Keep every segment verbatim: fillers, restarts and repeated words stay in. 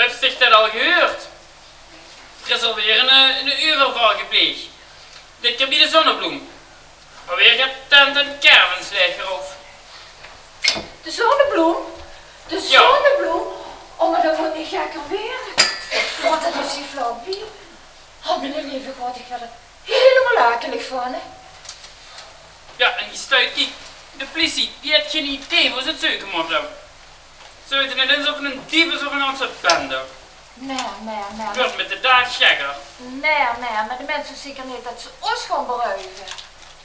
Höbs dich det al gehuurd? D'r is alweer ein, eh, ein euverval gepleeg. Dit kier bie de Zonnebloem. Alweer get tent en caravans laeggerouf. De Zonnebloem? De Zonnebloem? Oh, mer det mót neet gekker waere. Want det is hie vlakbie. Oh, miene leve God, ich waer d'r hielemaol akelig van, hè. Jao, en die stuit, kiek, de pliesie, die haet gein idee wo ze 't zeuke mótte. Ze weite neet ins of 't eine dief is of ein ganse bende. Mer, mer, mer. 't Wuuert mit de daag gekker. Mer, mer, mer de mins zów zeker neet det ze ós gaon beruve.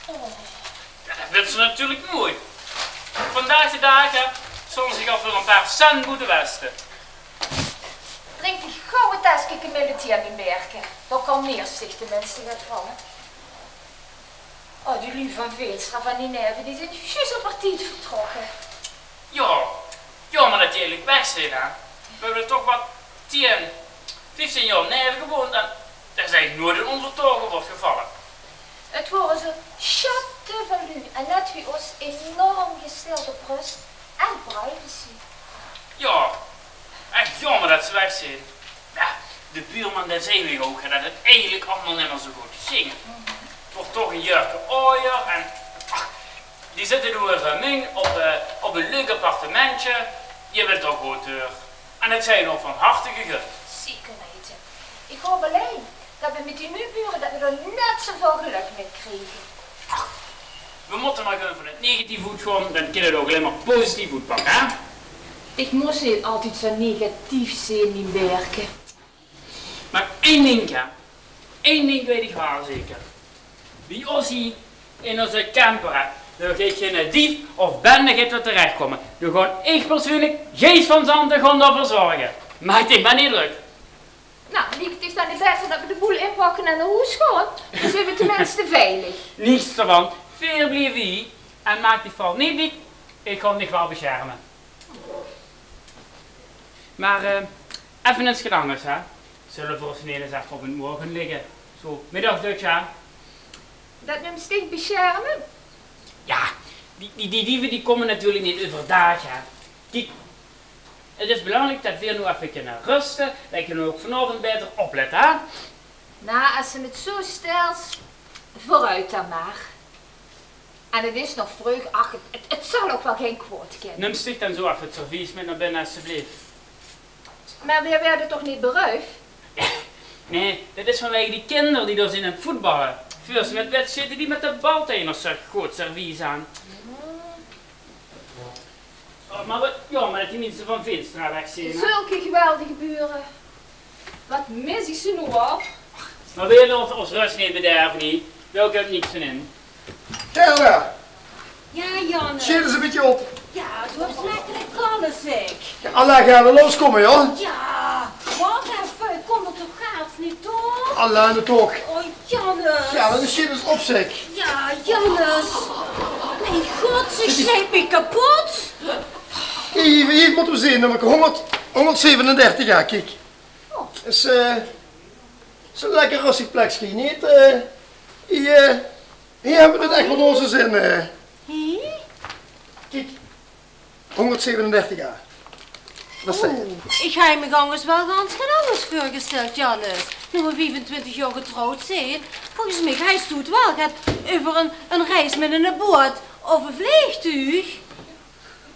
Oh. Jao, det wèt ze natuurlik noeit. Vandaag de daag, hè, zólle ze zich al veur ein paar cent mótte weste. Drink dich gaw ein teske kamillethee, mien Berke. Dan kan neet ziech de mins get valle. Oh, die luuj van Veenstra, van die Naeve, die zeen zjus op tied vertrokke. Jao, jaomer det die eigelik weg zeen, hè. Veer höbbe toch get tieën, vieftieën jaor in Naeve gewoeënd en d'r is eigelik noeit ein ónvertoge waat gevalle. 't Wore zoe'n sjatte van luuj en net wie ós enorm gesteld op rös en privacy. Jao, ech jaomer det ze weg zeen. Jao, de buurman dae zag mich ouch det 't eigelik allemaol neet mie zoe good ging. 't Wuuert toch ein jäörke aojer en, ach, die zitte noe in Remunj op, eh, op ein leuk appartementje. Die höbbe 't toch good, huur. En det zag ich nog van harte gegund. Zeker weite. Ich haop allein det veer mit die nuuj bure, det veer dao net zoeväöl gelök mit kriege. Ach, veer mótte mer effe van 't negatieve oetgaon, dan kin 't ouch allein mer positief oetpakke, hè? Ich mós neet altied zoe negatief zeen, mien Berke. Mer ein dink, hè. Ein dink weit ich waal zeker. Bie ós hie in ózze camper, hè, dao geit geine dief of bende geit dao terechkómme. Dao gaon ich persuuenlik, Gees van Zanten, gaon dao veur zörge. Maak dich mer neet drök. Nou, liek 't dich dan neet baeter det veer de boel inpakke en nao hoes gaon? Dan zeen veer teminste veilig. Niks d'rvan. Veer blieve hie. En maak dich veural neet diek. Ich gaon dich waal besjerme. Mer, eh, effe get angers, hè. Zölle veer ós neet ins effe op 't moer gaon ligke? Zoe, middagdötsje, hè? Det neums dich besjerme? Jao, die, die, die dieve die kómme natuurlik neet euverdaag, hè. Kiek, 't is belangriek det veer noe effe kinne ruste, det ich noe ouch vanaovend baeter oplèt, hè? Nou, es se 't zoe stèls, veuroet dan mer. En 't is nog vreug, ach, 't, 't, 't zal ouch waal gein kwaod kinne. Nums dich dan zoe effe 't servies mit nao binne, esjeblief? Mer veer waere toch neet beruif? Nae, det is vanwege die kinder die dao zeen aan 't voetballe. Veur ze 't wèt, zitte die mit de bal taenge ós good servies aan. Oh, mer waat jaomer det die minse van Veenstra weg zeen, hè? Zulke geweldige bure. Waat mis ich ze noe al? Mer veer wille ós, ós rös neet bederve, nae. Dao höbs se niks van in. Gerda! Jao, Jannes. Sjeet ins ein bietje op. Jao, doe höbs lekker kalle, zèk. Jao, allei, Gerda, los kómme, jao? Jao, wach effe, ich kóm d'r toch gaar neet door. Allei, noe toch. Oh, Jannes. Jao, dan sjeet ins op, zèk. Jao, Jannes. Mien god, ze sjleit mich kepot. Hie, hie mót 'r zeen, nummerke hóngerd, hóngerdzevenendertig, jao, kiek. Is, eh, is ein lekker röstig plekske, neet? Eh, hie, eh, hie höbbe v'r 't ech waal nao ózze zin, eh. Hie? Kiek, hóngerdzevenendertig, jao. Oeh, ich haw mich angers waal gans get angers veurgesteld, Jannes. Noe v'r viefentwintig jaor getrouwd zeen, volges mich höbs doe 't waal get euver ein, ein reis mit ein boot of ein vleegtuug.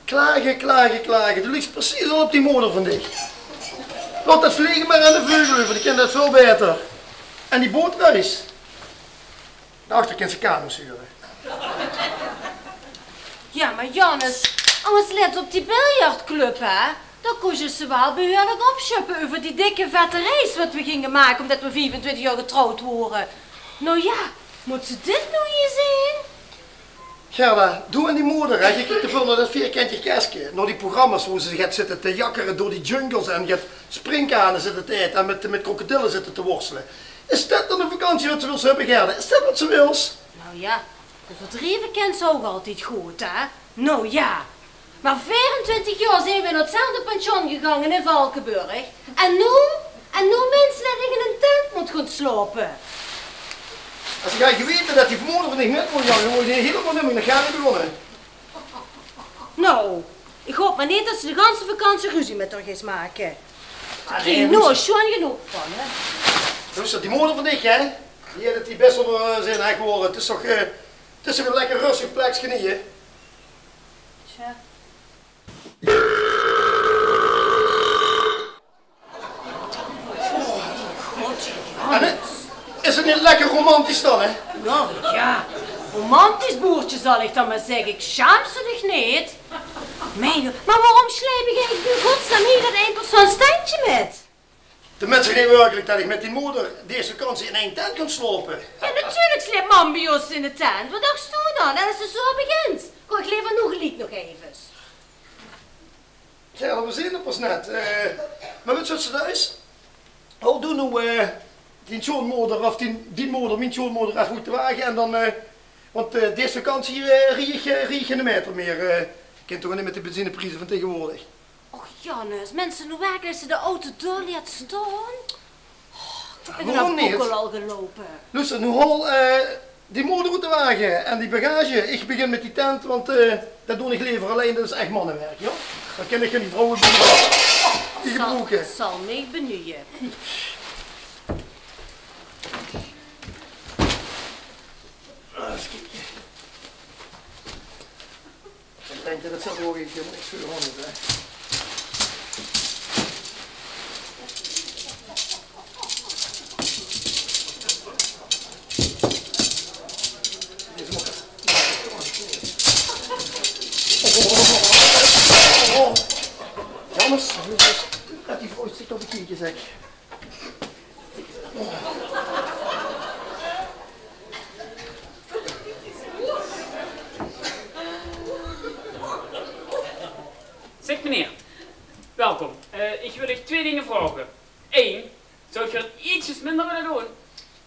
Klage, klage, klage. Doe liks precies al op die moder van dich. Laot det vlege mer aan de veugel euver, die kinne det väöl baeter. En die bootreis. Daoachter kins se kano's hure. Jao, mer Jannes, ich waas lèts op die biljartclub, hè? Dao kós se waal behuurlik opsjöppe euver die dikke vette reis waat v'r ginge make ómdet v'r viefentwintig jaor getrouwd wore. Noe jao, mót se dit noe hie zeen? Gerda, doe en die moder, hè, geer kiek te väöl nao det vierkantje keske, nao die programma's wo ze get zitte te jakkere door die jungles en get sprinkane zitte te aete en mit, mit krokodille zitte te worstele. Is det dan de vakantie waat se wils höbbe, Gerda? Is det waat se wils? Noe jao, de verdrieve kins se ouch altied good, hè? Noe jao. Mer veerentwintig jaor zeen v'r in 'tzelfde pension gegange in Valkeberg. En noe? En noe mins se det ich in ein tent mót gaon slaope? Es ich haw gewete det die moder van dich mit wól, jao, dan wól ich hielemaol neet mie nao Gerda begónne. Noe, ich haop mer neet det se de ganse vakantie ruzie mit häör geis make. Allee, noe, sjoon genóg van, hè? Loester, die moder van dich, hè? Die haet 't hie bès waal, eh, zin, hè, gewore. 't Is toch, eh, 't is toch ein lekker röstig plekske hie. Tja. En, eh, is 't neet lekker romantisch dan, hè? Noe, jao. Romantisch, boertje, zal ich dan mer zègke. Ich sjaam ze dich neet. Mien, mer waorom sjleip ich eigelik in godsnaam hie dat einpersoonstentje mit? De minse neet wèrkelik dat ich mit dien moder dees vakantie in ein tent kan slaope. Jao, natuurlik sjlep mam bie ós in de tent. Wat dachs doe dan? En es ze zoe begint, kóm ich lever noe geliek nog efkes. Jao, dat waor ze pas net. Eh, mer wèts se wat se deis? Haol doe noe, eh, dien sjoonmoder of dien, dien moder, mien sjoonmoder effe oet de wage en dan, eh, want, eh, dees vakantie, eh, rie ich, eh, rie ich geine maeter mieë. Eh, ich kin toch neet mit de benzineprieze van taegewoordig. Och Jannes, minse, noe wèrkelik, es se de auto dao leets staon. Oh, ich höb de boekel al geloupe. Loester, noe haol, eh, die moder oet de wage en die bagage. Ich begin mit die tent, want, eh, dat doon ich lever allein, dat is ech mannewèrk, jao. Dan kin ich gein vrouwe bie gebroeke. Zal mich benuie. Ins kieke. Ich dink dat 't zo hoog is, ich höb niks veur honderd, hè. Jannes, dat die vrouw zich op de kientje zet. Zèk, meneer. Welkom. Eh, ich wil uch twee dinger vraoge. Ein, zouw geer 't ietsjes minder wille doon?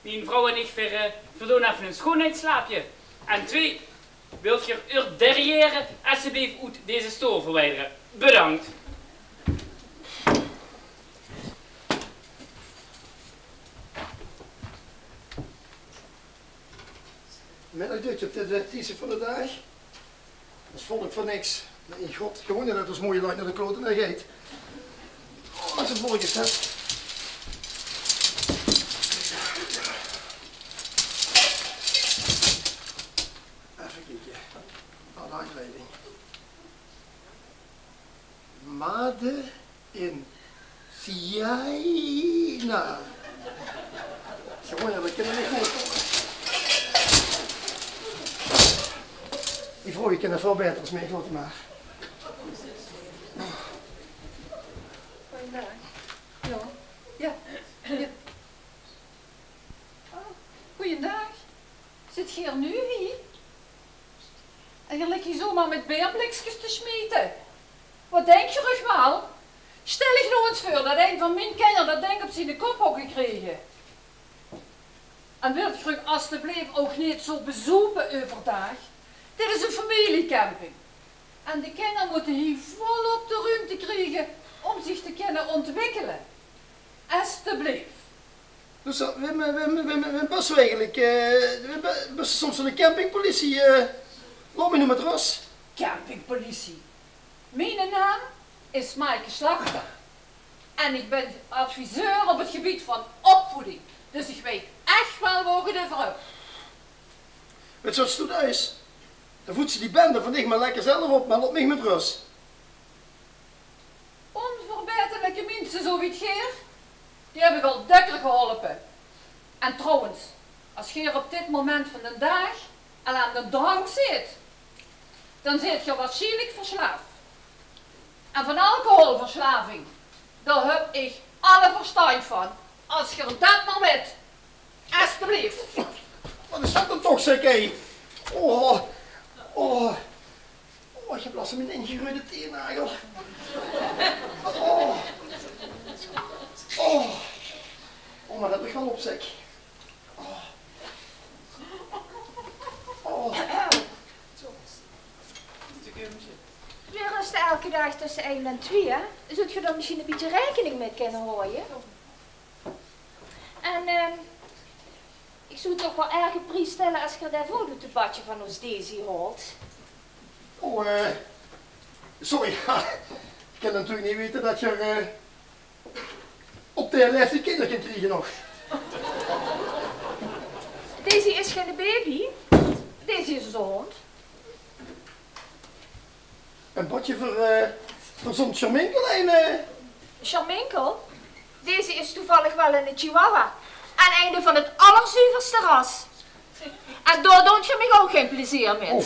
Mien vrouw en ich, veer, eh, veer doon effe ein sjoonheidsslaapje. En twee, wilt geer eur derrière esjeblief oet deze stool verwijdere? Bedankt. Middageutje op de, de tiedstip van de daag. Dat vónd ich veur niks. Mien god, gewoon dat ós mooie luid nao de klote geit. Oh, dat is ein volgezet. Effe kieke. Aan de aankleiding. Made in China. Jonge, dat kin ich neet good. Die vrouwe kinne väöl baeter es mich, laot mer. Goojendaag. Jao. Jao. Jao. Oh, goojendaag. Zit geer nuuj hie? En geer ligk hie zomer mit beerblikskes te sjmiete. Wat dink geer uch waal? Stel uch noe ins veur dat ein van mien kinjer dat dink op ziene kop haw gekrege. En wilt geer uch estebleef ouch neet zo bezoepe euverdaag? Dit is ein femiliecamping. En de kinjer mótte hie volop de ruumte kriege óm zich te kinne óntwikkele. Estebleef. Dus, eh, wem, eh, wem, wem, wem bös se eigelik? Eh, wem bö-, bös se soms van de campingpolitie? Eh, laot mich noe mit rös. Campingpolitie? Miene naam is Maaike Slachter. En ich bön adviseur op 't gebied van opvoeding. Dus ich weit ech waal wao ich 't euver höb. Wèts se wat se does? Dan voeds se die bende van dich mer lekker zelf op, mer laot mich mit rös. Ónverbaeterlike minse zo wie geer, die höb ich al dökker geholpe. En trouwens, es geer op dit moment van den daag al aan den drank zit, dan zit geer waarsjienlik verslaaf. En van alcoholverslaving, dao höb ich alle verstandj van, es geer det mer wit. Estebleef. Wat is det dan toch, zeg, hé? Oh, oh. Oh, ich höb las van mien ingegreude teennagel. Oh. Oh. Oh, mer det loup waal op, zeg. Oh. Oh. Geer rös elke daag tösse ein en twieë, hè? Zólt geer dan mesjien e bietje raekening mit kinne haoje? En, ehm, ich zou 't toch waal erg op pries stelle es geer dae voet oet 't badje van ós Daisy haolt. Oh, eh, sorry. Ich kan natuurlik neet weite det geer, eh, Op de les die kinderke kriege nog. Deze is geine baby. Deze is ozze hond. Ein badje veur, eh, veur zón Sjarminkel, ein, eh. Sjarminkel? Deze is toevallig waal eine chihuahua. En eine van het allerzuverste ras. En dao doot geer mich ouch gein plezeer mit. Oh.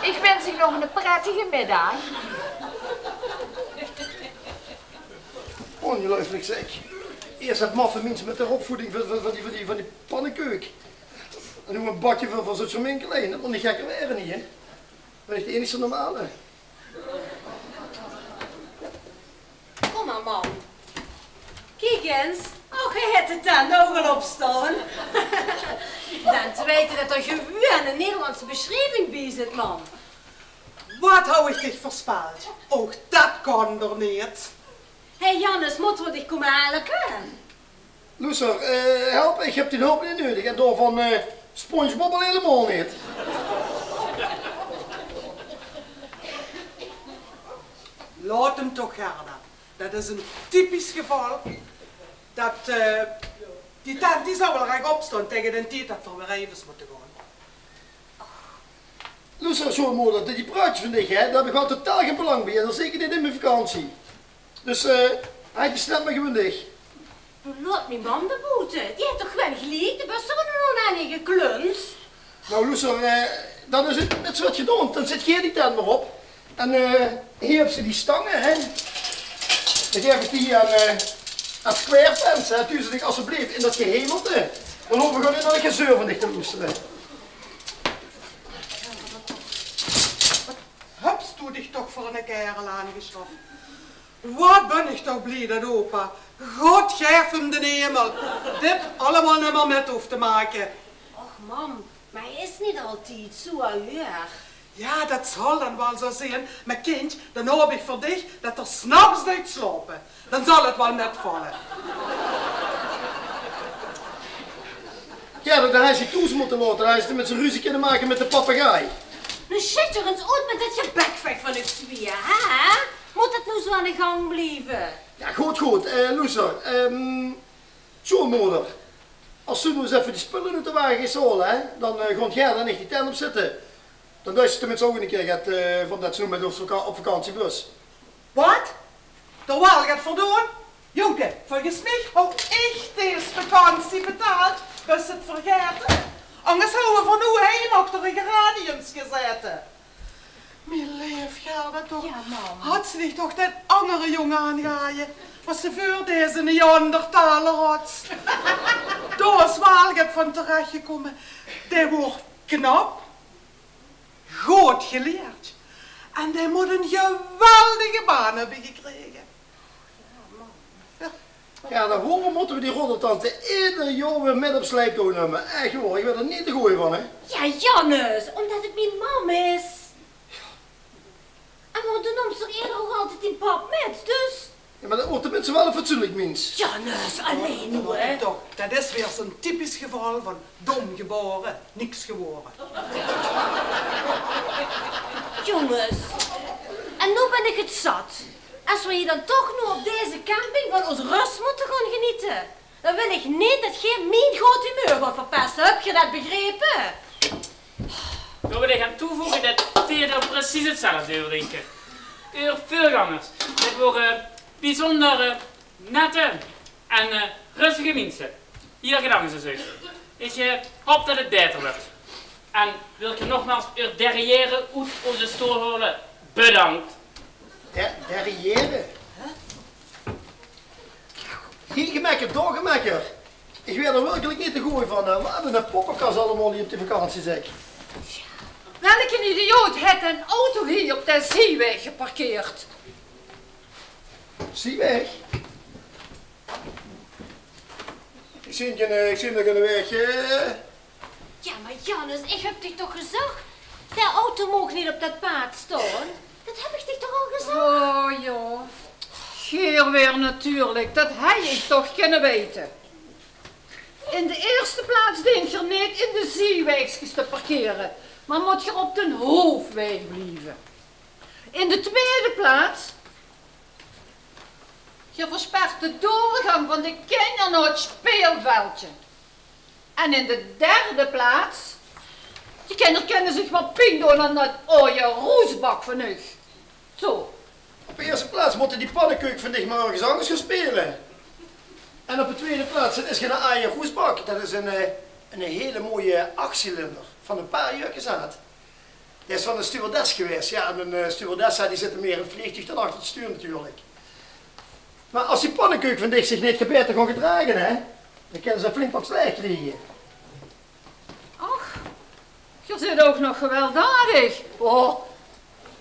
Ich wins uch nog eine prettige middaag. Óngeluifelik, zeg. Iers det maffe mins mit de opvoeding van, van, van die, van die, van die pannekeuk. En noe ein badje veur, veur zón Sjarminkel, hè. Det mót neet gekker waere, hè. Bön ich de einigste normale? Kóm mer, mam. Kiek ins. Och, hae haet de tent ouch al opstaon. Dan te weite det d'r gewoon ein Nederlandse besjrieving bie zit, mam. Waat haw ich dich veurspeld? Och, det kan d'r neet. Hé, Jannes, mótte v'r dich kómme helpe? Loester, eh, help, ich höb dien hulp neet neudig en daovaan, eh, SpongeBob al hielemaol neet. Laot 'm toch, Gerda. Det is ein typisch geval. Det, eh, die tent die zal waal rech opstaon taenge den tied det v'r weer effe mótte gaon. Loester, sjoonmoder, die praotjes van dich, hè, dao höb ich waal totaal gein belang bie. En dan zeker neet in mien vakantie. Dus, eh, haaj die snel mer gewoon dich. Noe laot mien mam d'r boete. Die haet toch gewoon geliek, de bus is d'r nog aan gekluns. Noe, loester, eh, dan is het, het is waat gedaon. Dan zèt geer die tent mer op. En, eh, hie höbs se die stange, hè. Dan gaef ich die aan, eh, aan Squarepants, hè. Doot ze dich alstublieft in det gehemelte. Dan hove v'r gewoon neet nao det gezeur van dich te loestere. Höbs doe dich toch veur eine kaerel aangesjaf? Waat bön ich toch blie det opa, God gaef 'm den hemel, dit allemaol nimmer mit hoof te make. Och, mam, mer hae is neet altied zoe, huur. Jao, det zal dan waal zoe zeen, mer kindj, dan haop ich veur dich det d'r 's nachs neet slaope. Dan zal het waal mitvalle. Jao, dan haw hae zich thoes mótte laote. Dan haw hae mit zien ruzie kinne make mit de papegaai. Noe sjit d'r ins oet mit det gebekvech van uch twieë, hè? Mót det noe zoe aan de gang blieve? Jao, good, good. Eh, loester, ehm, sjoonmoder. Es doe noe ins effe die spulle oet de wage geis haole, hè, dan, eh, gaon Gerda en ich die tent opzitte. Dan duis se tenminste ouch ein kier get, eh, van det se noe mit ós vaka-, op vakantie bös. Waat? Dao waal get veur doon? Jónke, volges mich haw ich dees vakantie betaald, bös se 't vergaete? Angers hawwe v'r noe hie achter de geraniums gezaete. Mien leef Gerda toch. Jao, mam. Hads se dich toch den angere jóng aangehawwe, waas se veur deze Neandertaler hads. Dao is waal get van terech gekómme. Dae waor knap. Good gelierd. En dae mót ein geweldige baan höbbe gekrege. Jao, dan waorom mótte v'r die roddeltante eder jaor weer mit op sleiptouw numme? Ech waor, ich weur d'r neet te gooj van, hè. Jao, Jannes, ómdet het mien mam is. En waor, doe nums toch eder ouch altied dien pap mit, dus. Jao, mer det waor tenminste waal ein fatsoenlik mins. Jannes, allein noe, hè. Toch, det is weer zoe'n typisch geval van dom gebaore, niks gewore. Jónges, en noe bön ich het zat. Es v'r hie dan toch noe op deze camping van ós rös mótte gaon genete, dan wil ich neet det geer mien good humeur gaot verpeste. Höb geer det begrepe? Dao wil ich aan toevoege det veer d'r precies hetzelfde euver dinke. Eur veurgangers, det wore biezónder, eh, nette en, eh, röstige minse. Hie gedanke ze zich. Ich, eh, haop det het baeter wuuert. En wil ich nogmaals eur derrière oet ózze stool haole. Bedank. Der-, derrière? Hie gemekker, dao gemekker. Ich weur d'r wirkelik neet te gooj van, hè. Waat ein poppekas allemaol hie op die vakantie, zeg. Welke idioot haet ein auto hie op de ziewaeg geparkeerd? Ziewaeg? Ich zeen gein, eh, ich zeen d'r gein waeg, eh. Jao, mer Jannes, ich höb dich toch gezag, de auto maog neet op det paad staon? Det höb ich dich toch al gezag? O jao, geer weer natuurlik, det haw ich toch kinne weite. In de ierste plaats dient geer neet in de ziewaegskes te parkere, mer mót geer op den hoofwaeg blieve. In de twiede plaats Geer verspert de doorgang van de kinjer nao 't speelveldje. En in de derde plaats, die kinjer kinne zich waal pien doon aan dat aoje roesbak van uch. Zo. Op de eerste plaats mótte die pannekeuk van dich mer örges angers gaon speule. En op de twiede plaats, dat is geine aaje roesbak. Dat is ein, eh, ein hele mooie achtcilinder van ein paar jäör zaat. Die is van ein stewardess gewaes. Jao, en ein, eh, stewardesse, die zitte mier in 't vleegtuug dan achter 't stuur natuurlik. Mer es die pannekeuk van dich zich neet get baeter gaon gedrage, hè, dan kinne ze flink wat slaag kriege. Och, geer zeet ouch nog gewelddadig. Oh,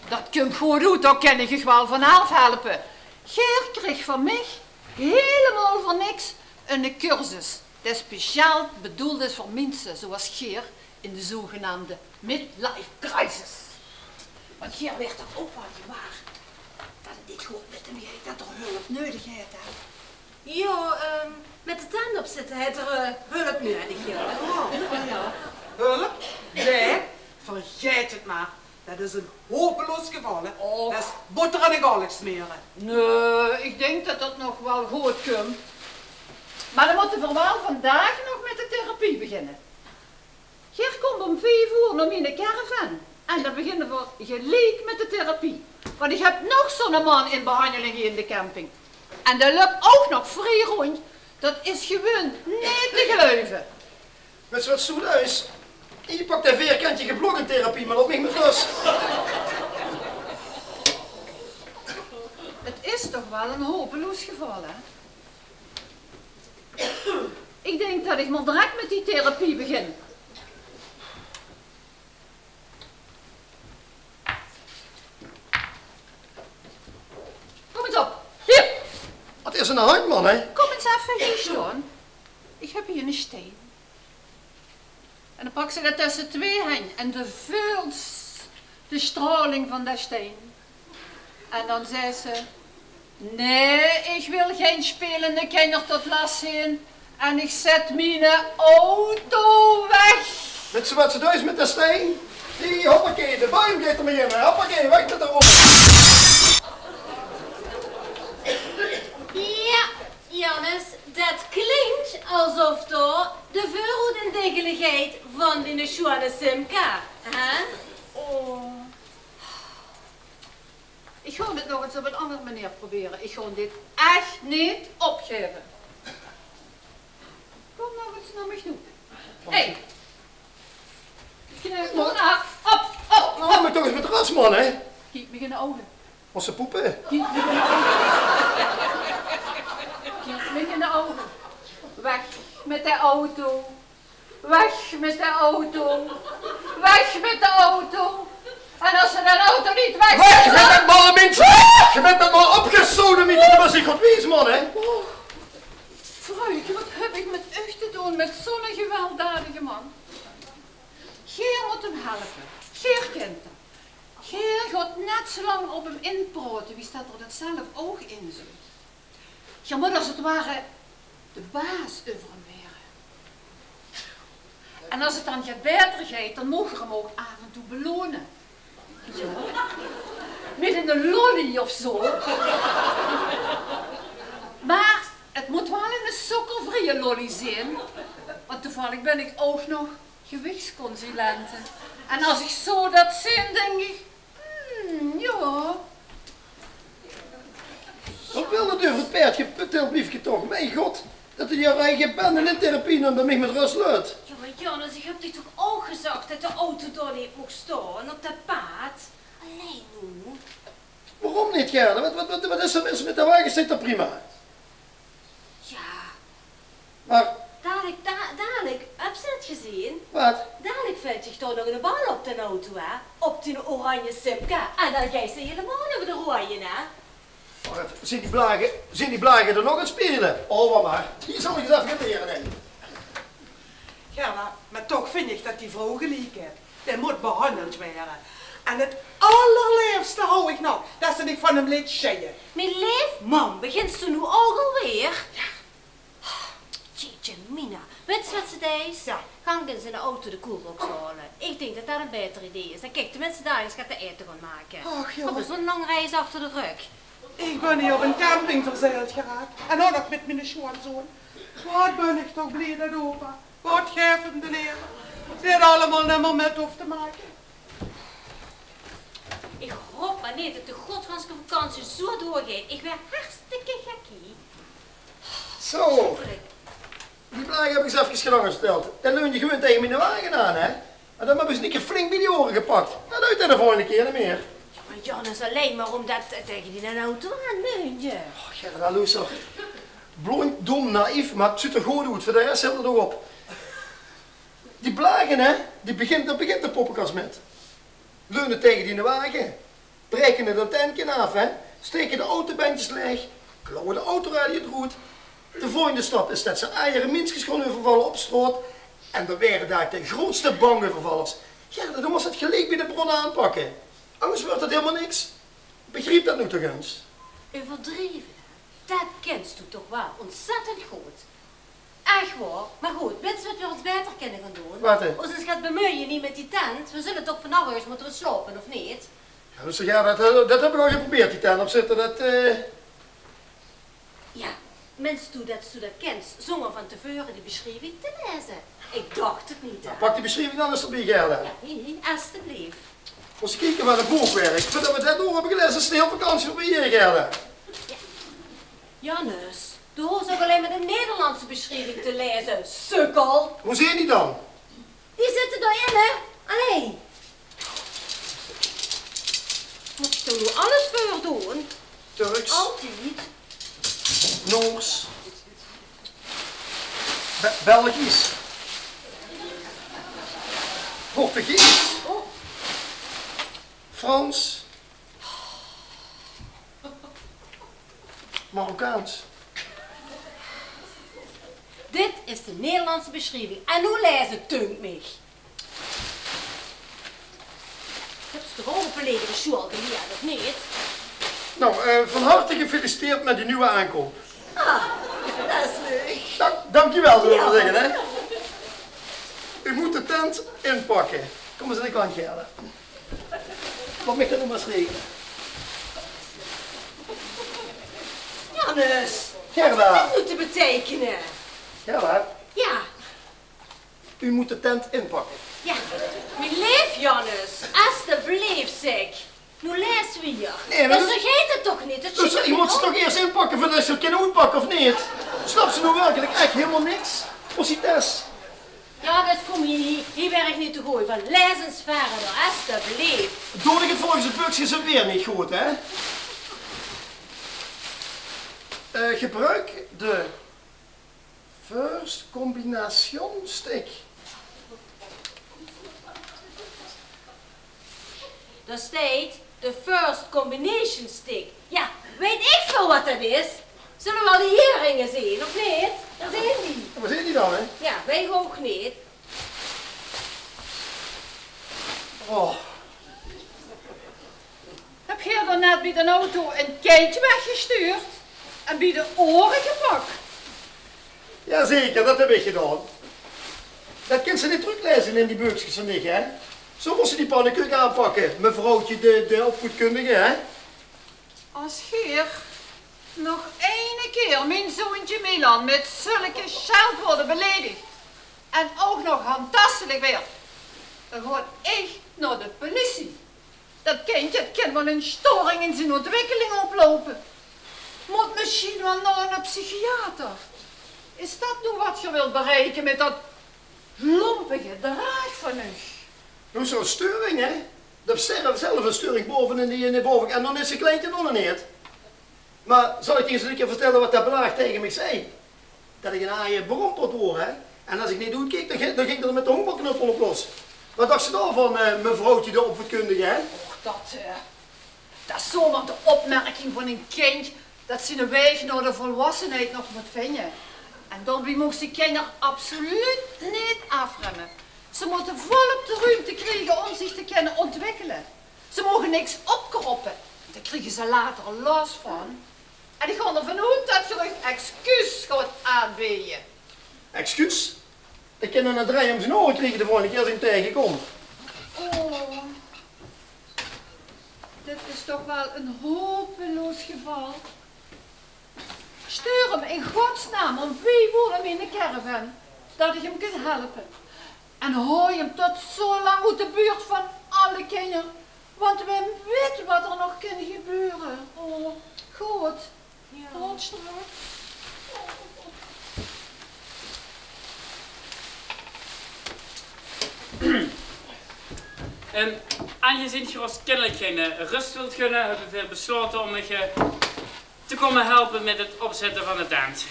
dat kump good oet, dao kin ich uch waal van aafhelpe. Geer kriegt van mich hielemaol veur niks eine cursus dae speciaal bedoeld is veur minse zoeas geer in de zogenaamde midlife crisis. Want geer waert toch ouch waal gewaar dat 't neet good mit häöm geit, dat 'r hulp neudig haet, hè? Jao, ehm, mit de tent opzitte haet 'r, eh, hulp neudig, jao. Oh, jao. Hulp? Nae, vergaet 't mer. Dat is ein hopeloos geval, hè. Och. Dat is botter aan de galg smere. Nae, ich dink dat dat nog waal good kump. Mer dan mótte v'r waal vandaag nog mit de therapie beginne. Geer kómp óm vief oer nao miene caravan. En dan beginne v'r geliek mit de therapie. Want ich höb nog zoe'n man in behanjeling hie in de camping. En dae löp ouch nog vrie róndj. Dat is gewoon neet te geluive. Wèts se wat, Soeluis? Ich pak dae veerkantjige blok in therapie, mer laot mich mit rös. 't Is toch waal ein hopeloos geval, hè? Ich dink dat ich mer direk mit die therapie begin. Kóm ins op. Hie. Wat is d'r aan de hand, man, hè? Kóm ins effe hie staon. Ich höb hie eine stein. En dan paks se dae tösse twee henj en dan veuls se de straoling van dae stein. En dan zaes se: "Nae, ich wil gein spelende kinjer tot las zeen. En ich zèt miene auto weg." Wèts se wat se deis mit dae stein? Die, hoppakee, de boum geit d'r mei in. Hoppakee, weg mit de auto. Jao, Jannes, dat klink esof dao de veurhoed in diggele geit van diene sjoeane Simca, hè? Oh. Ich gaon 't nog ins op ein anger meneer probere. Ich gaon dit ech neet opgaeve. Kóm nog ins nao mich toe. Hé. Knel maar af. Op, op, op. Laot mich toch ins mit rös, man, hè? Kiek mich in de ouge. Mós se poepe? Kiek mich in de ouge. Kiek mich in de ouge. Weg mit de auto. Weg mit de auto. Weg mit de auto. En es se de auto neet weg... Weg mit det malle mins! Weg mit det malle opgesodemieterde, det waas ich god wies, man, hè? Oh, vrouwke, wat höb ich mit uch te doon, mit zoe'ne gewelddadige man? Geer mót 'm helpe. Geer kint 'm. Geer gaot net zoe lang op 'm inpraote wie det 'r det zelf ouch inzeet. Geer mót es 't ware de baas euver 'm waere. En es 't dan get baeter geit, dan moogt geer 'm ouch aaf en toe belone. Jao. Mit 'ne lolly of zoe. Mer 't mót waal 'ne sókkervrieje lolly zeen. Want toevallig bön ich ouch nog gewichtsconsulente. En es ich zoe det zeen, dink ich: hmm, jao. Wat wil det euver 't paerd geputtild wiefke toch? Mien god, det 'r hie eige bende in therapie numt en mich mit rös leut. Jao, mer Jannes, ich höb dich toch ouch gezag det de auto dao neet moch staon, op det paad? Allein noe. Waorom neet, Gerda? Wat, wat, wat, wat is d'r mis mit de wage? Steit toch prima? Jao. Mer... Dalik, da-, dalik, höbs se 't gezeen? Wat? Dalik vèlt dich toch nog 'ne bal op d'n auto, hè? Op dien oranje Simca. En dan geis se hielemaol euver de roeje, hè? Wach effe, zeen die blage, zeen die blage d'r nog aan 't speule? Oh, wach mer. Hie zal ich ins effe get liere, hè. Gerda, mer toch vinj ich det die vrouw geliek haet. Dae mót behandeld waere. En het allerleefste haw ich nog det se dich van 'm leets sjeie. Mien leef mam, begins doe noe ouch alweer? Jao. Jeetje mina, wèts se wat se deis? Jao. Gank ins in de auto de koelbox haole. Ich dink det det ein baeter idee is. Dan kins se teminste dao ins get te aete gaon make. Och, jao. Höbs se zoe'n lang reis achter de rök. Ich bön hie op ein camping verzeild geraak. En ouch nog mit miene sjoonzoon. Waat bön ich toch blie det opa, Gott gaef 'm de leëve, dit allemaol nimmer mit hoof te make. Ich haop mer neet det de godganse vakantie zoea doorgeit. Ich waer hartstikke gek hie. Zo. Verschrikkelik. Die blaag höb ich ins efkes gedaon gesteld. Dan leunde ze gewoon taenge miene wage aan, hè. En dan höbbe ze mich flink bie de oere gepak. Det deit 'r de volgende kier neet mieë. Jao, mer Jannes, allein mer ómdet 't taenge dien auto aan leunde. Och, Gerda, loester. Blónd, dóm, naïef, mer 't zuut d'r good oet. Veur de res hiltj 't ouch op. Die blage, hè, die begint, dao begint de poppekas mit. Leune taenge diene wage. Braeke 't antenneke aaf, hè. Staeke de autobendjes laeg. Klauwe de autoradio d'roet. De volgende stap is det ze ajer minskes gaon euvervalle op straot. En dan waere dao de groeatste bankeuvervallers. Jao, dan mós se 't geliek bie de bron aanpakke. Angers wuuertj 't hielemaol niks. Begriep det noe toch ins. Euverdrieve, det kins doe toch waal óntzèttend good. Ech waor. Mer good, wits se waat v'r ós baeter kinne gaon doon? Waat, hè? Ós ins get bemeuje hie mit die tent. V'r zulle toch vannach örges mótte slaope, of neet? Jao, dus jao, det, eh, det höb ich al geprobeerd, die tent opzitte. Det, eh, Jao, meins doe det, doe det kins, zónger van te veure die besjrieving te laeze? Ich dach 't neet, hè? Pak die besjrieving dan ins d'rbie, Gerda. Jao, hie, hie, estebleef. Mós se kieke waat ein bookwerk. Veurdet v'r det door höbbe gelaeze, is de hiel vakantie veurbie, Gerda. Jao. Jannes, doe hoofs ouch allein mer de Nederlandse besjrieving te laeze, sukkel. Wo zeen die dan? Die zitte dao-in, hè? Allee. Mós se toch noe alles veurdoon? Turks. Altied. Noors. Be-, Belgisch. Portugees. Oh. Frans. Marokkaans. Dit is de Nederlandse besjrieving. En noe laeze, dunk mich. Höbs se toch ouch op de lagere sjoeal gelierd, of neet? Nou, eh, van harte gefeliciteerd met uw nieuwe aankoop. Ah, det is leuk. Dank, dank u wel, zullen we maar zeggen, hè? U moet de tent inpakken. Kom eens aan de kant, Gerda. Laot mich det noe mer ins regele. Jannes, Gerda. Waat is dit noe te beteikene? Gerda. Jao. U moet de tent inpakken. Jao, mien leef Jannes, estebleef, zèk. Noe laeze v'r hie. Nae, mer det, zoea geit 't toch neet? Det, dus, ich mót ze toch eers inpakke veurdet ich ze kan oetpakke, of neet? Snaps se noe werkelik ech hielemaol niks? Posites. Jao, dus kóm hie, hie, hie waer ich neet te gooj van. Laez ins wiejer, estebleef. Doon ich 't volges 't beukske weer neet good, hè? Eh, gebruik de first combination stick. Dao steit de first combination stick. Jao, weit ich väöl waat det is. Zulle waal de hieringe zeen, of neet? Dao zeen die. Wo zeen die dan, hè? Jao, weit ich ouch neet. Oh. Höb geer dan net bie d'n auto ein kindje weggestuurd en bie de ore gepak? Jazeker, det höb ich gedaon. Det kins se neet tröklaeze in die beukskes van dich, hè? Zo mós se die pannekeuk aanpakke, mevrouwtje de, de opvoedkundige, hè? Es geer nog eine kier mien zoontje Milan mit zulke sjeldwaorde beledigt en ouch nog handtastelik waert, dan gaon ich nao de politie. Det kindje, det kin waal ein storing in zien ontwikkeling oploupe. Mót mesjien waal nao eine psychiater. Is det noe waat geer wilt bereike mit det lompe gedraag van uch? Hoezo storing, hè? Det is zelf, zelf ein storing bove in die, in die bove. En dan is ze klein en dan neet. Mer zal ich dich ins ein kier vertèlle waat det blaag taenge mich zag? Det ich ein aaje brompot woor, hè? En es ich neet oetkeek, dan ging, dan ging d'r mit de honkbalknuppel op los. Waat dachs se daovan, eh, mevrouwtje de opvoedkundige, hè? Och, det, eh, det is zomaar de opmerking van ein kindj det ziene waeg nao de volwassenheid nog mót vinje. En daobie moogs se kinjer absoluut neet aafremme. Ze mótte volop de ruumte kriege óm zich te kinne ontwikkele. Ze moge niks opkroppe, dao kriege ze later las van. En ich gaon d'rvan oet det geer uch excuus gaot aanbeje. Excuus? Ich kin 'm nao drei óm zien ore kriege de volgende kier es ich 'm taengekóm. Oh, dit is Toch waal ein hopeloos geval. Sjtuur 'm in godsnaam óm vief oer nao miene caravan, det ich 'm kin helpe. En haoj 'm tot zo lang oet de buurt van alle kinjer, want wae wit waat d'r nog kin gebeure. O, good. Jao. Good sjtraaf. Ehm, aangezien geer ós kinnelik gein, eh, rös wilt gunne, höbbe veer beslaote óm uch, eh, te kómme helpe mit 't opzètte van de tent.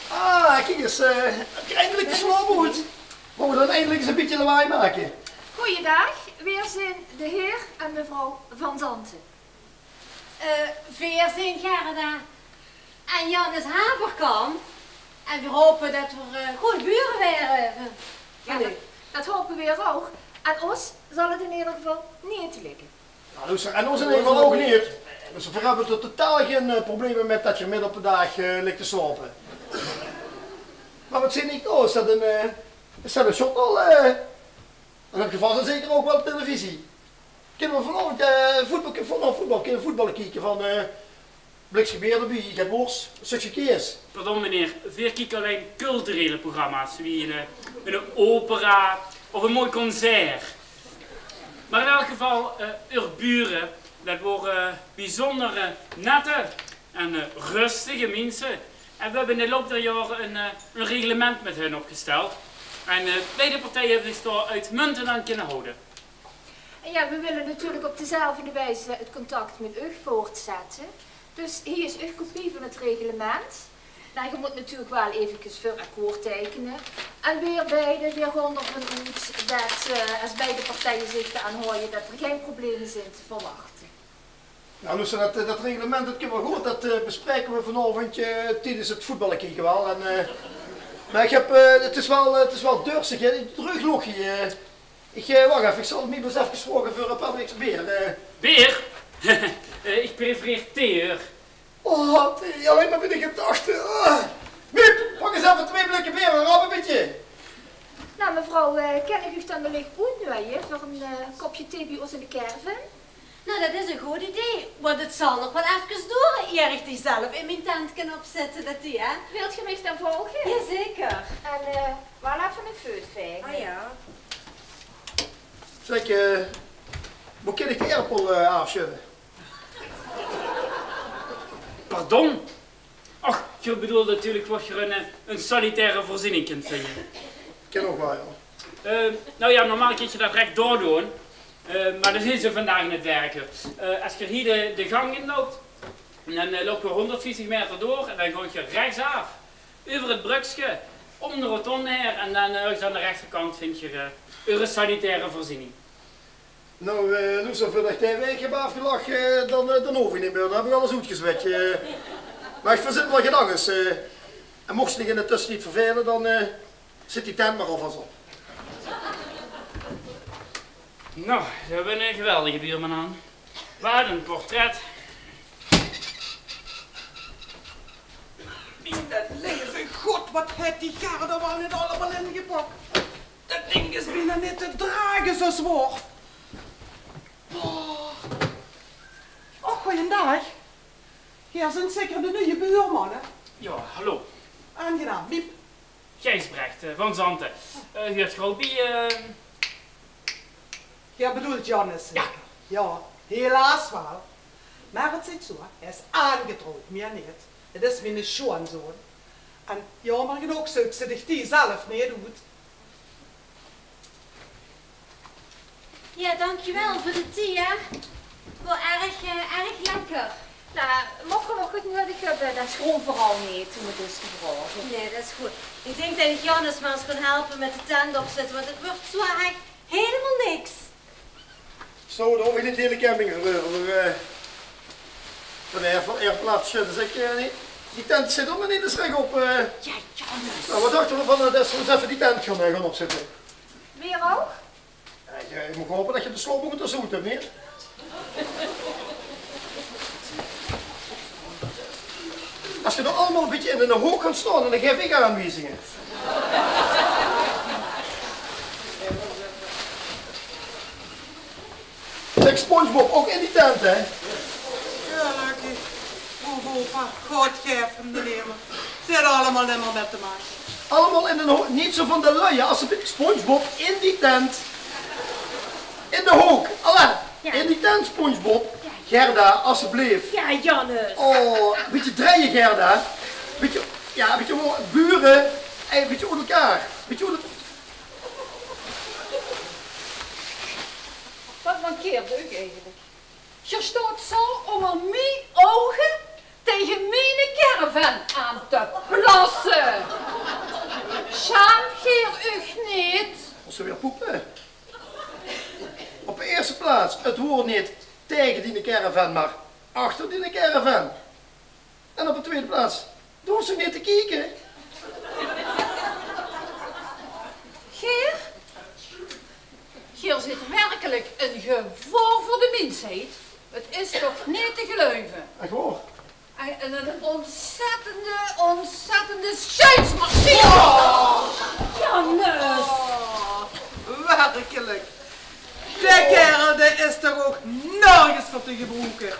Ah, kiek ins, eh, eindelik de slaop oet. Moge v'r dan eindelik ins ein bietje lawaai make? Goeiedaag, veer zeen de heer en mevrouw Van Zanten. Eh, veer zeen Gerda en Jannes Haverkamp. En veer hope det veer, eh, gooj bure waere. Jao, det, det hope veer ouch. En ós zal 't in eder geval neet likke. Nou, loester, en ós in eder geval ouch neet. Dus veer höbbe d'r totaal gein, eh, probleme mit det geer midde op de daag, eh, ligk te slaope. Mer waat zeen ich noe? Is det ein, eh, is det ein shot al, eh? Dan höb geer vas en zeker ouch waal televisie. Kinne veer vanaovend, eh, voetbal, vanaovend voetbal, kinne veer voetbal kieke van, eh, Blikske beer d'rbie, get wors, stökske kees. Pardon meneer, veer kieke allein culturele programma's, wie ein, eh, ein opera of ein mooi concert. Mer in elk geval, eh, eur bure, det wore, eh, biezunjer, eh, nette en, eh, röstige minse. En veer höbbe in de loup der jaore ein, eh, ein reglement mit hun opgesteld. En, eh, beide partije höbbe zich dao oetmuntend aan kinne haoje. En jao, veer wille natuurlik op dezelfde wieze 't contact mit uch veurtzètte. Dus hie is uch kopie van 't reglement. Mer geer mót natuurlik waal efkes veur akkoord teikene. En veer beide, veer gaon d'rvan oet det, eh, es beide partije zich d'raan haoje, det d'r gein probleme zeen te verwachte. Nou, loester, det, eh, det reglement, det kump waal good. Det, eh, bespraeke veer vanaovend, eh, tiedes 't voetballe kieke waal. En, eh, mer ich höb, eh, 't is waal, eh, 't is waal dörstig, hè. Dreug lochie, eh. Ich, eh, wach effe, ich zal Miep ins effe vraoge veur ein paar blikskes beer, eh. Beer? Eh, ich prefereer thee, huur. Oh, thee, allein mer bin ich in dachte. Ah. Miep, pak ins effe twee blikke beer, ein rap ein bietje. Nou, mevrouw, eh, kin ich uch dan wellich oetnuuje veur ein, eh, kopke thee bie ós in de caravan? Nou, det is ein good idee, want 't zal nog waal efkes doere ier ich die zelf in mien tent kin opzètte, det die, hè? Wilt geer mich dan volge? Jazeker. En, eh, waal effe ein feut vaege. Ah jao. Zèk, eh, wo kin ich de aerpel, eh, aafsjudde? Pardon? Och, geer bedoelt natuurlik wo geer ein, eh, ein sanitaire veurziening kint vinje. Kin ouch waal, jao. Eh, nou jao, normaal kint geer det rech dao doon. Eh, mer det zeen ze vandaag in 't werke. Eh, es geer hie de, de gang inloup, dan, eh, loup geer hónderdvieftig meter door en dan gaot geer rechtsaaf. Euver 't brökske, óm de rotonde haer en dan, eh, örges aan de rechterkant vindt geer, eh, eure sanitaire veurziening. Nou, eh, loester, veurdet ich de waeg höb aafgelag, eh, dan, eh, dan hoof ich neet mieë. Dan höb ich alles oetgezweit, eh. Mer ich verzin waal get angers, eh. En mochs dich dich in de tösjentied vervele, dan, eh, zèt die tent mer alvas op. Nou, veer höbbe eine geweldige buurman aan. Waat ein portret. Miene leve god, waat haet die Gerda waal neet allemaol ingepak. Det dink is bienao neet te drage, zo zwaor. Oh. Och, goojendaag. Geer zeet zeker de nuje buurman, hè? Jao, hallo. Aangenaam, Miep. Gijsbrecht, eh, van Zanten. Eh, huurt geer ouch bie, eh? Geer bedoelt Jannes zeker? Jao. Jao, helaas waal. Mer 't zit zo, hae is aangetrouwd, mieë neet. 't Is miene sjoonzoon. En jaomer genóg zeuks se dich die zelf neet oet. Jao, dankjewel veur de thee, hè. Waal erg, eh, erg lekker. Nou, moch geer nog get nudig höbbe, dan sjroom veural neet óm 't ins te vraoge. Nae, det is good. Ich dink det ich Jannes mer ins gaon helpe mit de tent opzètte, want 't wuuert zo ech hielemaol niks. Zo, dao hoof ich neet de hiele camping veur euver. Veur, eh, veur de aer-, aerplaats, dus ich, eh, die, die tent zit ouch nog neet ins rech op, eh. Jao, Jannes. Nou, waat dachte v'r d'rvan det v'r ins effe die tent gaon, eh, gaon opzètte? Veer ouch? Jao, ich, eh, ich mót hope det geer de slaop ouch neet te zoet höb, neet? Es geer dao allemaol ein bietje in de hook gaot staon, dan gaef ich aanwiezinge. Zèk, SpongeBob, ouch in die tent, hè? Opa, God gaef 'm de lever. Dit haet allemaol nimmer mit te make. Allemaol in de hook. Neet zo van de luie, asseblief. SpongeBob, in die tent. In de hook. Alain, in die tent, SpongeBob. Gerda, asseblief. Ja, Jannes. Oh, bietje dreie, Gerda. Bietje, ja, bietje bure. Ei, bietje oet elkaar. Bietje oet... Wat mankeert uch eigelik? Geer staot zo ónger mien ouge taenge miene caravan aan te plasse. Sjaamt geer uch neet? Mós se weer poepe? Op de eerste plaats, het woord neet taenge diene caravan, maar achter diene caravan. En op de tweede plaats, doe hoofs neet te kieke. Geer? Geer zeet werkelik ein gevaor veur de minsheid. Het is toch neet te geluive. Echt waor? En, en ein ontzettende, ontzettende sjuitsmachine. Oh! Jannes! Oh, werkelik. De kaerel, dae is toch ouch nörges veur te gebroeke.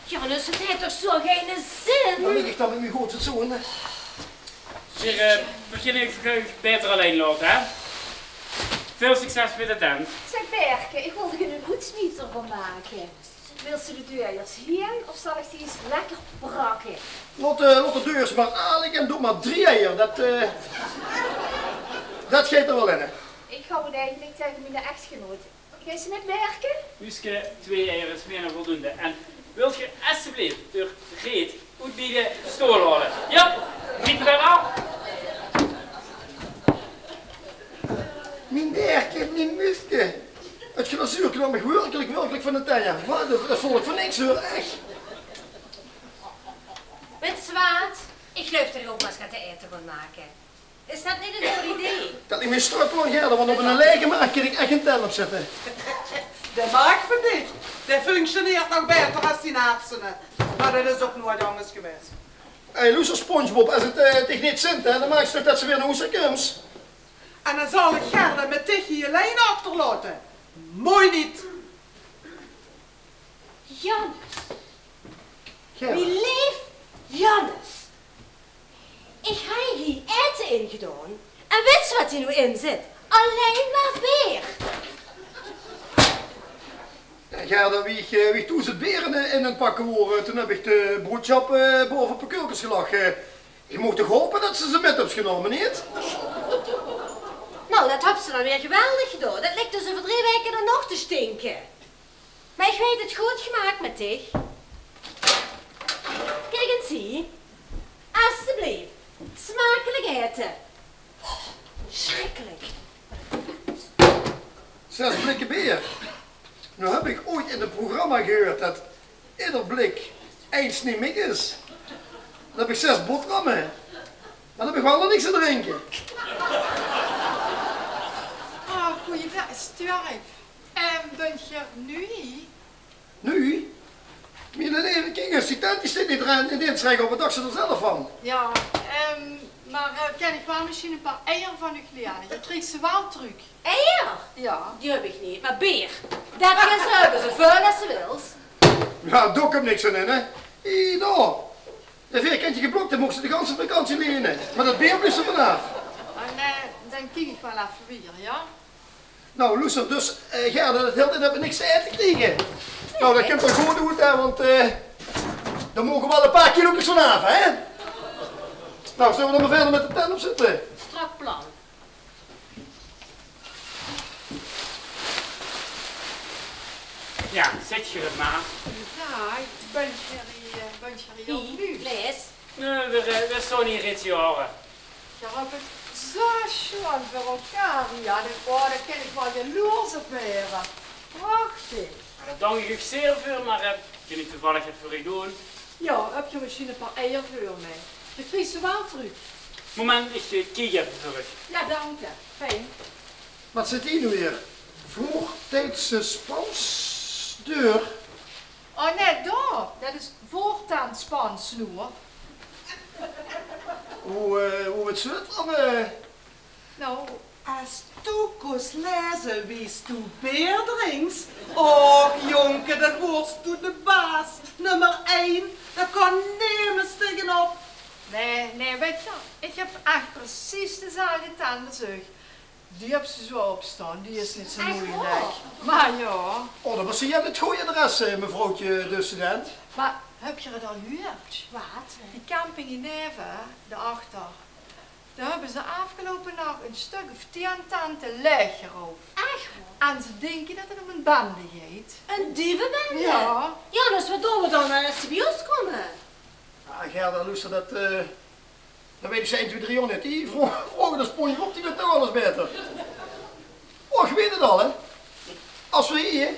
Jannes, het haet toch zo geine zin? Dan lik ich dan mit mien good fatsoen, hè. Veer, eh, veer kinne uch baeter allein laote, hè? Väöl succes mit de tent. Zeg, Berke, ich wil dich ein oetsmieter van make. Wils se de deur iers hie of zal ich die iers lekker brakke? Laot, eh, laot de deur iers maar aope en doot maar drie eier. Det, eh, det geit d'r waal in, hè. Ich gaon eigelik taenge miene echtgenoot. Geis se mit, Berke? Huuske, twee eier is mier dan voldoende. En wilt geer asseblief eur reet oet bie de stool haole? Ja, ziet u dat al? Mien Berke, mien Huuske. Het glazuur knalt mich werkelik, werkelik van de tenjer. Wat, det, det vónd ich veur niks, huur, echt. Wits se waat? Ich geluif det ich ouch maar ins get te aete gaon make. Is det neet ein good idee? Det lik mich strak, Gerda, want op ein laege maag kin ich echt gein tent opzitte. De maag van dich, dae functioneert nog baeter es dien hersene. Maar det is ouch noeats anges gewaes. Hey, loester, SpongeBob, es het, eh, dich neet zint, hè, dan maaks se toch det se weer nao hoes kums. En dan zal ich Gerda mit dich hie allein achterlaote. Mooi neet. Jannes. Gerda. Mien leef Jannes. Ich haw hie aete ingedaon. En wits se waat hie noe in zit? Allein maar beer. Ja, Gerda, wie ich, eh, wie ich toen ze beer in, in aan 't pakke waor, eh, toen höb ich de broodsjap, eh, baove op de keulkes gelag. Eh, ich maag toch haope det se ze mit höbs genaome, neet? Nou, det höbs se dan weer geweldig gedaon. Det lik dus euver drie waeke dan nog te stinke. Maar ich weit het good gemaak mit dich. Kiek ins hie. Asseblief. Smakelik aete. Oh, sjrikkelik. Zes blikke beer. Noe höb ich ooit in ein programma gehuurd det eder blik ein snie mik is. Dan höb ich zes boterhamme. Dan höb ich waal nog niks te drinke. Oh, goeiedaag, Stjörf. Ehm, bönt geer nuuj? Nuuj? Mien leve, kiek ins, die tent die steit neet rein, neet ins recht op. Wat dachs se d'r zelf van? Ja, ehm, maar, eh, kin ich waal mesjien ein paar eier van uch lene? Geer kriegt ze waal trök. Eier? Ja. Die höb ich neet, maar beer. Det kins se höbbe, zoväöl es se wils. Ja, dao kump niks aan in, hè. Hie, dao. De veerkantje geblok, det moogs se de ganse vakantie lene. Maar det beer blief d'r vanaaf. Dan, eh, dan kiek ich waal effe weer, ja? Nou, loester, dus, eh, Gerda, det hilt in det we niks te aete kriege. Nou, det kump waal good oet, hè, want, eh, dao moge waal ein paar kilo's vanaaf, hè? Nou, zulle we dan maar wiejer mit de tent opzitte? Strak plan. Ja, zit geer het maar. Ja, ich bön hie, eh, bön hie. Hie, lees. Nae, we, eh, we staon hie reeds jaore. Geer höbt het zo sjoon veur elkaar, ja, det, oh, dao kin ich waal jaloers op waere. Prachtig. Det dank ich uch zeer veur, maar, eh, kin ich toevallig get veur uch doon? Ja, höb geer mesjien ein paar eier veur mich? Geer kriegt ze waal trök. Moment, ich, eh, kiek effe veur uch. Ja, dank je. Fijn. Wat zit hie noe weer? Vroegtijdse spansdeur. Oh nae, dao. Det is voortaan spansnoer. Hoe, eh, hoe wits se det dan, eh? Nou, Es doe kós laeze wie s doe beer drinks, och jónke, dan woors doe de baas, nummer ein. Dao kan nemes taengenop. Nae, nae, wèts se, ich höb ech precies dezelfde tante es uch. Die höbs se zoe opstaon, die is neet zoe meujelik. Mer jao. Oh, dan bös se hie aan 't gooj adres, eh, mevrouwtje de student. Mer höb geer 't al gehuurd? Waat? Die camping hie neve, dao achter. Dao höbbe ze aafgeloupe nach e stök of tieën tente laeggerouf. Ech? En ze dinke det 't óm ein bende geit. Ein dievebende? Jao. Jao, dus waat doon v'r dan, eh, es ze bie ós kómme? Ah, Gerda, loester, det, eh, det weit ich ein, twie, drie jaor neet. Die vro-, vraoge de SpongeBob, die weit toch alles baeter. Och, ich weit 't al, hè. Es v'r hie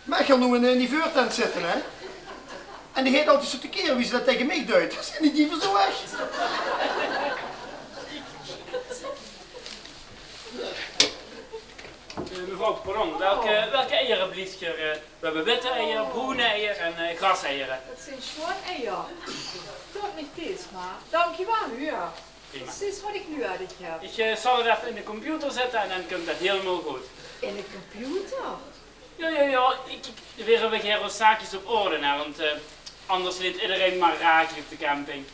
Mechel noe in die veurtent zitte, hè. En dae geit altied zoe tekeer wie ze det taenge mich deit. Dan zeen die dieve zoe weg. Eh, mevrouw, pardon, welke, welke eiere blieft geer? Eh, we hebben witte eieren, bruine eieren en, eh, graseieren. Det zeen sjoon eier. Doot mich dees mer. Dank uch waal, huur. Prima. Precies waat ich noe höb. Ich, eh, zal 't effe in de computer zitte en dan kump det hielemaol good. In de computer? Jao, jao, jao. Ich, ich, veer höbbe hie ós zaakjes op orde, hè, want, eh, anders ligk ederein mer raaklik op de camping.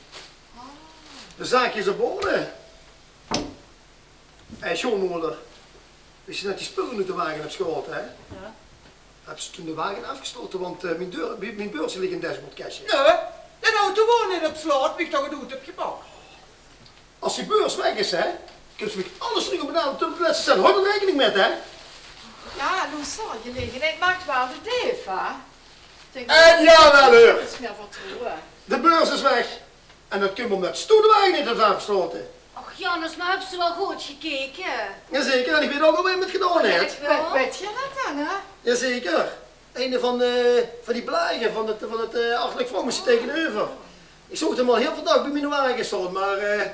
De zaakjes op orde? Hé, sjoonmoder. Wie se net die spulle oet de wage höbs gehaold, hè? Jao. Höbs se toen de wage aafgeslaote, want, eh, mien deur, mien beurs ligk in 't dashboardkesje. Nae, d'n auto woor neet op slaot, wie ich toch 't oet höb gepakt. Es die beurs weg is, hè, kums se mich alles trök op betale tot op de lèste cent. Haoj d'r raekening mit, hè? Jao, loester, gelegenheid maakt waal de deef, hè? En jawaal, huur. De beurs is weg. En det kump ómdet se de wage neet höbs aafgeslaote. Och, Jannes, mer höbs se waal good gekeke? Jazeker, en ich weit ouch al wae 't gedaon haet. Weit geer det dan, hè? Jazeker. Eine van, eh, van die blajer van 't, van 't, eh, achterlik vrouwmesje taengeneuver. Ich zoog 'm al hiel väöl daag bie miene wage staon, mer, eh,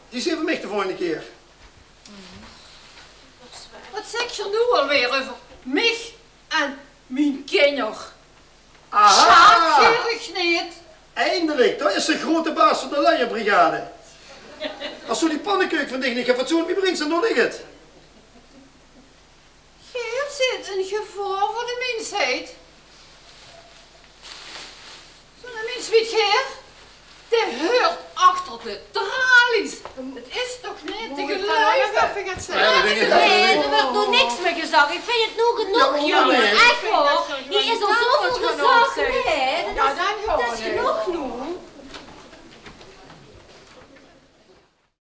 die zeen veur mich de volgende kier. Waat zaes se noe alweer euver mich en mien kinjer? Aha! Sjaak geer uch neet? Eindelik, dao is de groeate baas van de luierbrigade. Es doe die pannekeuk van dich neet get fatsoenlik biebrings, dan doon ich 't. Geer zeet ein gevaor veur de minsheid. Zoe'n mins wie geer, dae huurt achter de tralies. 't Is toch neet te geluive? Nae, d'r wuuert noe niks mie gezag. Ich vinj 't noe genóg, jónges. Ech waor. Hie is al zoeväöl gezag. Nae, det is genóg.